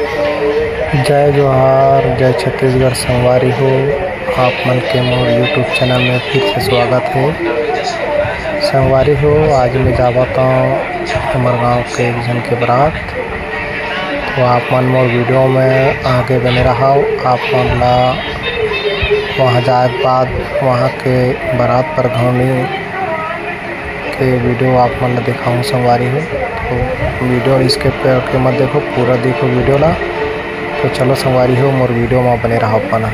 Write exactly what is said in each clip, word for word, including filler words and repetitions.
जय जोहार, जय छत्तीसगढ़ संगवारी हो, आप मन के मोर YouTube चैनल में फिर से स्वागत हे। संगवारी हो, आज मैं जावत हूँ हमर गांव के एक झन के बरात, तो आप मन मोर वीडियो में आगे बने रहव। आप मन ला वहाँ जाए के बाद वहाँ के बरात पर घौनी के वीडियो आप मन ला दिखाऊँ संगवारी हो। तो वीडियो skip करके मत देखो, पूरा देखो वीडियो ला। तो चलो संगवारी हो, मोर वीडियो में बने रहो अपना।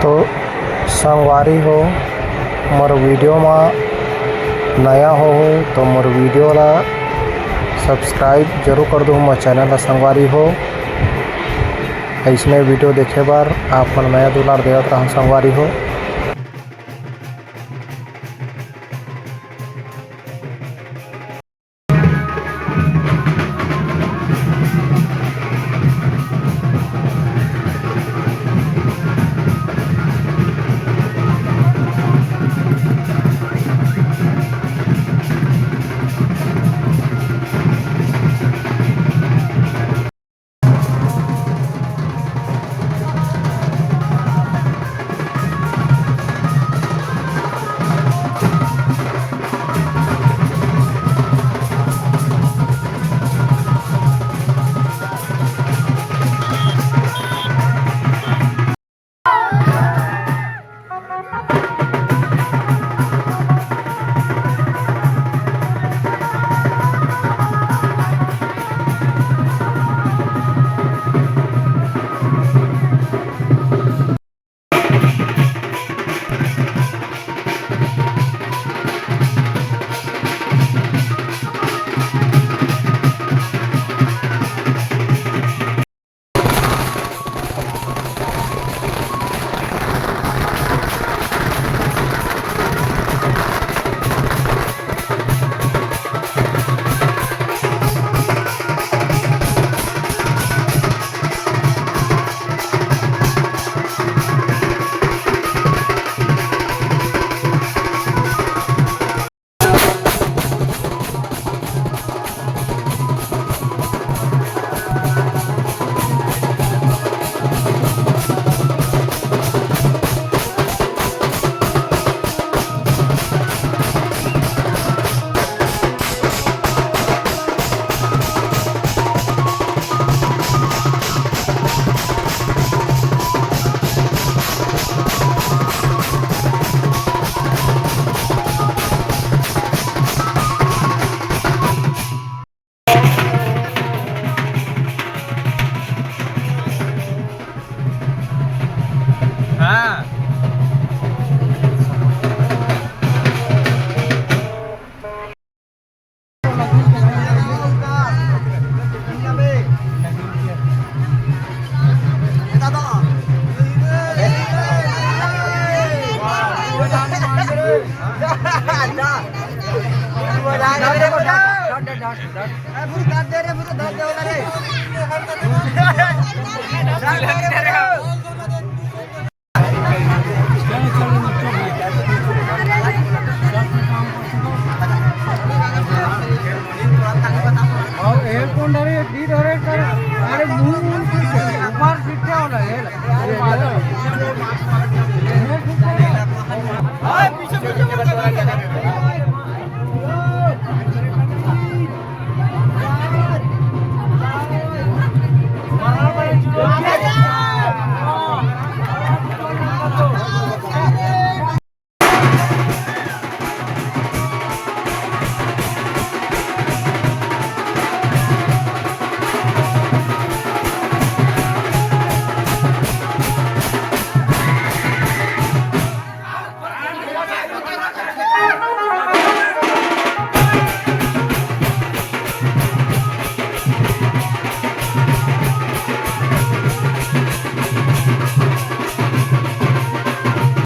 तो संगवारी हो, मोर वीडियो मा नया हो, हो तो मोर वीडियो ला subscribe जरूर कर दो, मोर चैनल ला संगवारी हो। ऐसने वीडियो देखे बर आप मन मया दुलार देवत रहव संगवारी हो। हाँ। अउ एहर कोन डरे, दी डरे कर, अरे मुंह, मुंह पीछे, ऊपर पीछे वाला है।